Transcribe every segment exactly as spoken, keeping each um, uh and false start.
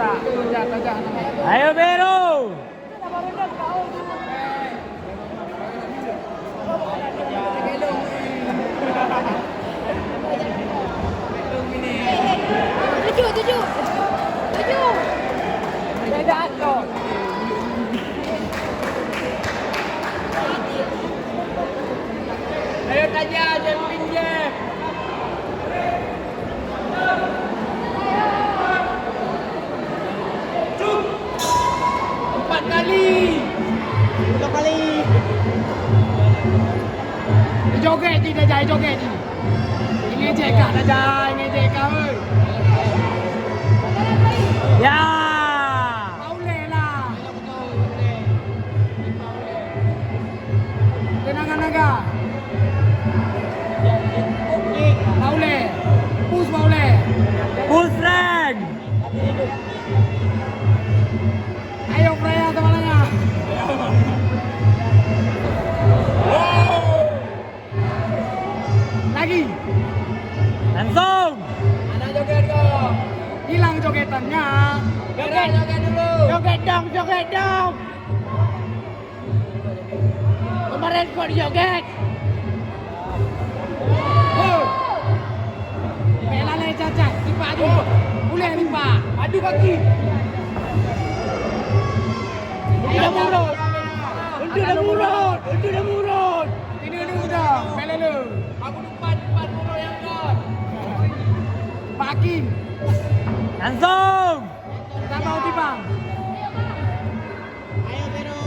Ayo, Bero! Tujuh, tujuh. Tujuh. Ayo, Taja, jumping jab. Empat kali. Tiga kali. Joget ni, Taja, joget ni. Ini cek kak, Taja, ini cek kak, oi. Ya. Paulé lah. Tenang, naga. Paulé. Push, Paulé. Push, Reng. Ayo, Freya, sama Langa. Lagi. Langsung. Ada joget kok. Hilang jogetannya. Joget. Joget dulu. Joget dong, joget dong. Kemarin kok dijoget. Oh. Bela le cacat, tipak aju. Boleh tipak. Adu kaki. Udah murut. Udah murut. Udah murut. Ini dulu dah. Bela lu. Aku depan, depan murut yang dah. Pak Hakim. Langsung. Tak mau timbang. Ayo, Bero.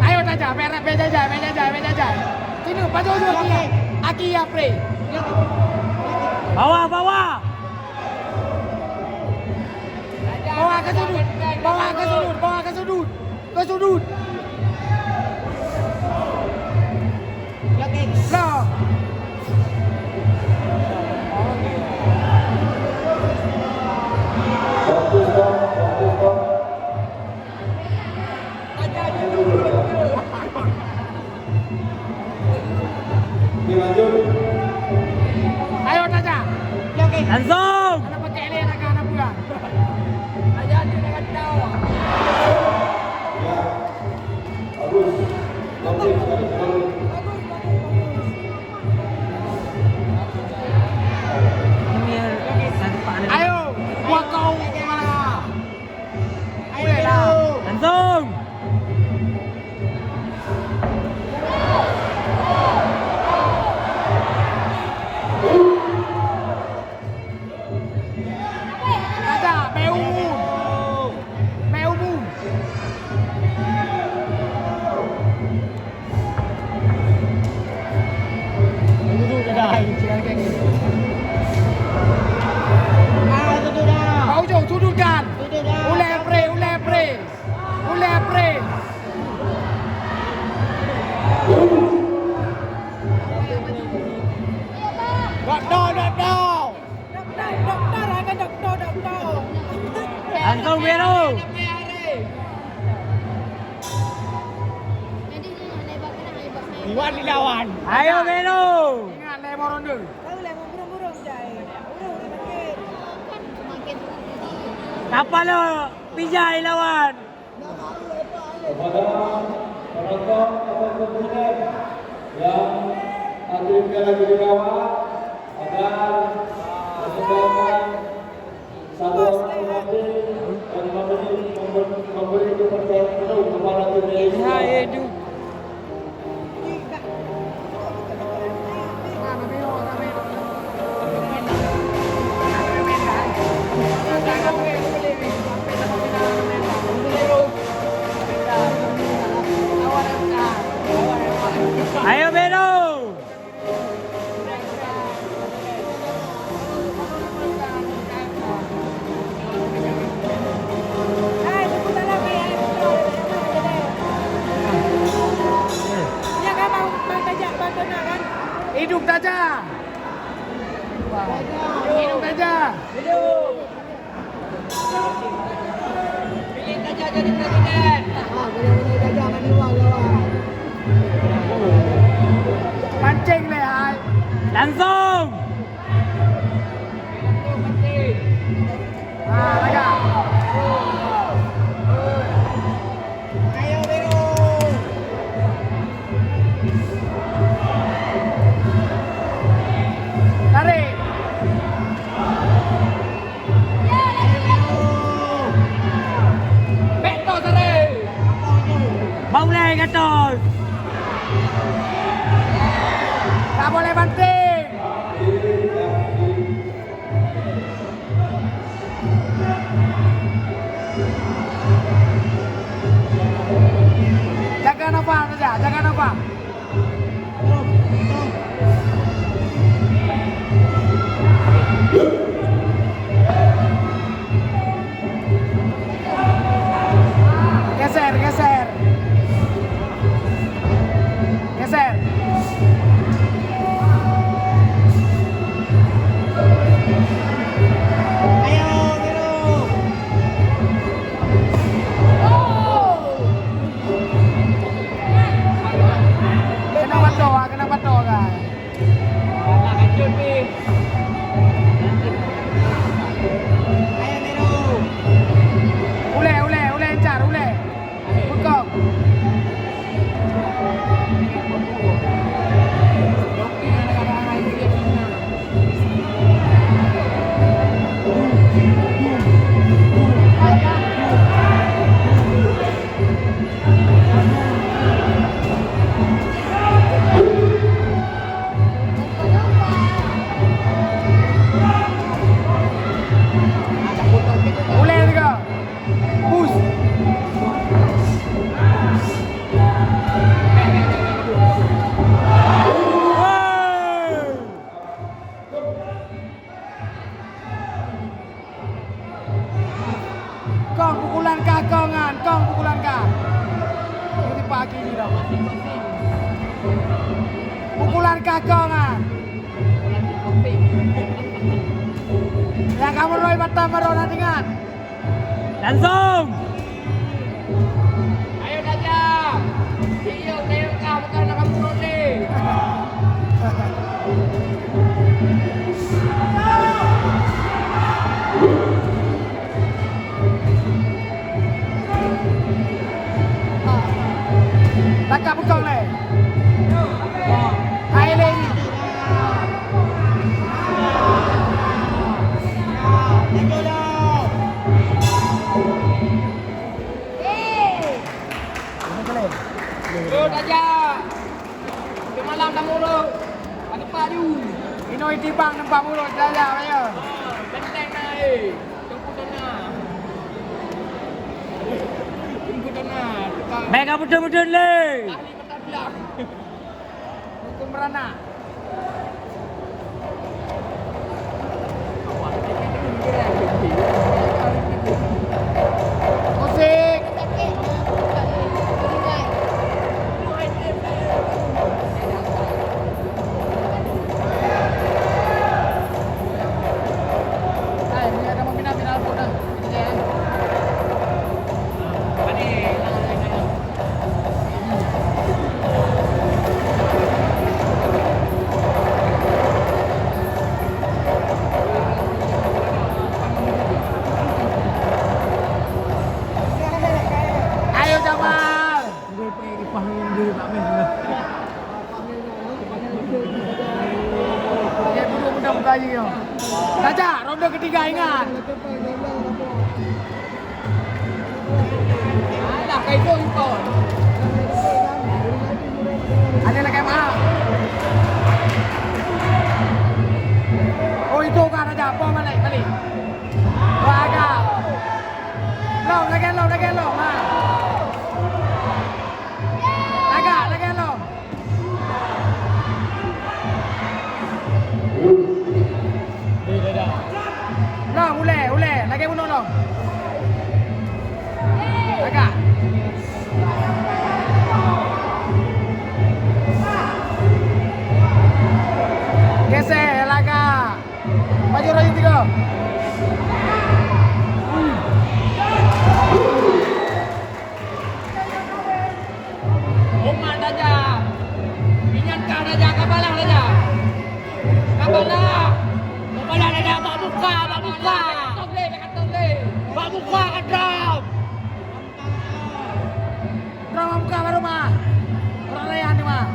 Ayo, Taja, bek, bek Jaja, bek Jaja, bek Jaja. Sini, pajoh dulu, Aki. Aki, ya, pre. Bawah, bawah. Bawa ke sudut, bawa ke sudut, bawa ke sudut. Ke sudut. Lah. Ayo, Taja. Langsung. Anak pakai leh, anak, anak pulang. Aja dia nak kata. Ayo, buat kau malah. Ayo, Bero. Langsung. Ada, beu umum. Beu umum. Duduk dah, dah. Ah, duduk dah. Pak Ujong, sudutkan. Duduk dah. Uleh pre, uleh pre. Uleh pre. Doktor, doktor. Doktor, doktor, ada doktor, doktor. Langsung, Bero. Iwan dilawan. Ayo, Bero. Ingat, lé mau ronde. Tahu lé, mau burung-burung jai. Burung, burung makin. Apa lo? Pijai lawan. Kepada penonton ataupun pendengar yang hadirin lagi dirawat, agar menegakkan satu orang pengantin dan memberi, memberi, memberi kepercayaan penuh kepada tim Malaysia. Ya, ya, du. Ayo, Bero! Hidup Taja! Hidup Taja! Hidup! Pilih Taja jadi presiden! Ah, boleh-boleh Taja maju, lawan. Ceng lé hai. Langsung. Ah, lagak. Ayo, Biro. Tarik. Bek to sare. Bau lé gatos. Tak boleh banting. Jaga nafas saja, jaga nafas. Geser, geser. Geser. Ayo, Biro. Kena bato, ah, kena bato, guys. Ayo, Biro. Ulèe, ulèe, ulèe, incar, ulèe. Bukong. Ulèe tiga. Push. Kong pukulan kah, kong nyan, kong pukulan kah. Ini pagi ni dah. Pukulan kah, kong nyan. Nyang kamoe rhoi mata baroe na deungon. Langsung. Ayo tajak. Iya, saya kah bukan nak kamu role. Takab beutôi lé. Hai lé. Yo, tajak. Semalam kamu urut. Kat tempat tu. Inoe itibang teumpat urut, tajak, ayo. Ah, benteng na, eh. Teungku Tana. Teungku Tana, tukang. Baik, kamu betul-betul lé. Ahli patah tulang. Hukum beranak. Musik. Ayo, Jamal. Tajak, ronde ketiga, ingat. Alah, kaiko impor. Ada lagi maaf. Oh, itu kan raja. Apa balik, balik? Wah, agak. Lom, lagi lom, lagi lom. Ha. Lagak, lagèe lom. Lom, ulèe, ulèe. Lagèe bunoe lom. Lagak. Geser, lagak. Maju rayu tiga. Umat tajak. Ingat kah Raja, kabalah, Raja. Kabalah. Kabalah, Raja, bak muka, bak muka. Bak muka, kadang. Droe muka baru mah. Perayaan ni mah.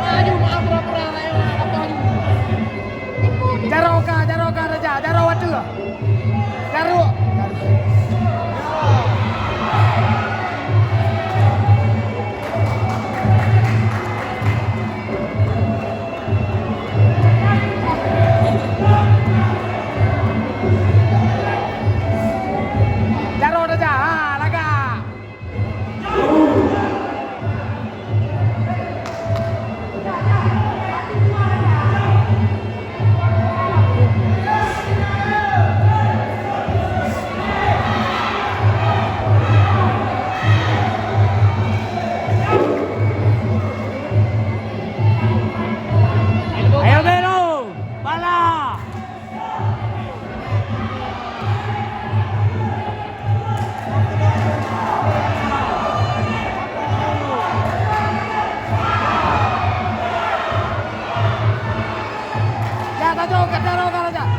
Maju, maju, pura-pura, ayo, maju. Jaroe ka, jaroe ka, Raja, jaroe watèe. Jaroe. Jaroe dah jah, ha, lagak. Ayo, Belo! Bala! Ya, tajok, tajok, tajok, tajok.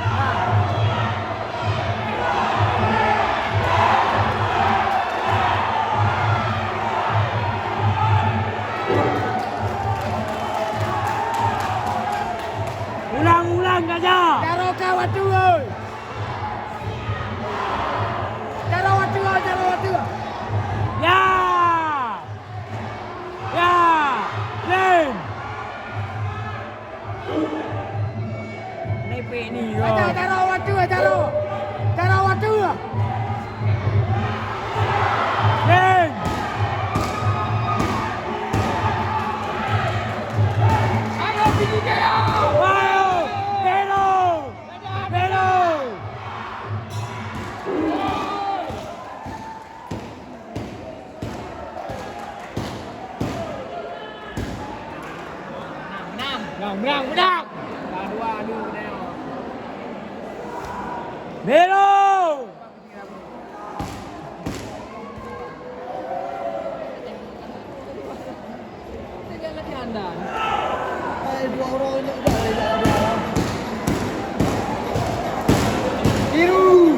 Ulang, ulang, Raja! Jaroe ka watèe, oi! Jaroe watèe, jaroe watèe! Ya! Ya! Lem! Nepek ni, ya. Jaroe watèe, jaroe! Jaroe watèe! Lem! Ayo, Belo! Belo! Belo! Menang, menang, menang! Dua dua, aduh, menang. Belo! Biru.